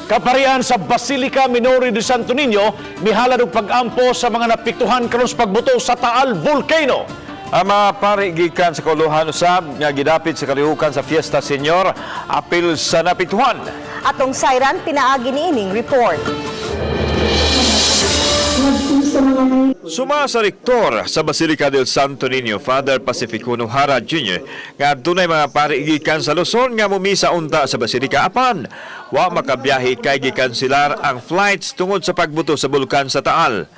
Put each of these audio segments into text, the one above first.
Kaparian sa Basilica Minore de Santo Niño mihalad og pag-ampo sa mga naapektuhan karon sa pagbuto sa Taal Volcano. Ang mga pari gikan sa kauluhan usab nga gidapit sa kalihukan sa Fiesta Señor apil sa naapektuhan. Atong sayran pinaagi niining report. Suma sa rektor sa Basilica del Santo Niño, Father Pacifico Jara Jr., nga adunay mga pari gikan sa Luzon nga mumisa unta sa Basilica apan wa makabiyahe kay gikanselar ang flights tungod sa pagbuto sa bulkan sa Taal.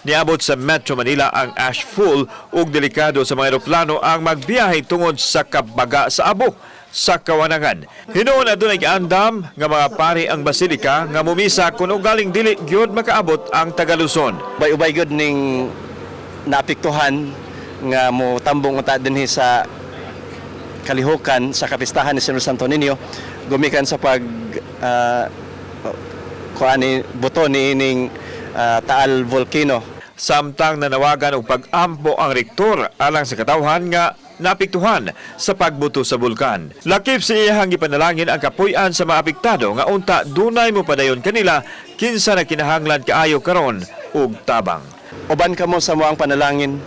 Niabot sa Metro Manila ang ashfall ug delikado sa mga eroplano ang magbiyahe tungod sa kabaga sa abo sa kawanangan. Hinuon adunay giandam nga mga pari ang basilika nga mumisa kun ugaling dili gyud makaabot ang taga Luzon. Ubay-ubay gyud ning naapektuhan nga mo tambong unta dinhi sa kalihukan sa kapistahan ni Señor Santo Niño gumikan sa pag kuan ni buto ni ining Taal Volcano. Samtang nanawagan og pag-ampo ang rektor alang sa katawhan nga naapektuhan sa pagbuto sa bulkan. Lakip sa iyahang gipanalangin ang kapuy-an sa maapektado nga unta dunay mo padayon kanila kinsa na kinahanglan kaayo karon og tabang. Uban kamo sa moang panalangin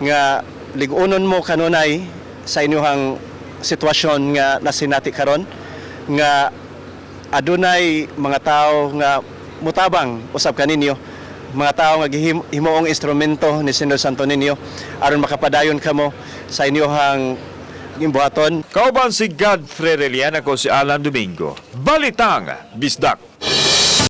nga lig-unon mo kanunay sa inyong sitwasyon nga nasinati karon nga adunay mga tao nga mutabang usab kaninyo, mga tao nga himuong instrumento ni Señor Santo Niño aron makapadayon kamo sa inyong gimbuhaton. Kauban si Godfrey Relian, ako si Alan Domingo. Balitang Bisdak.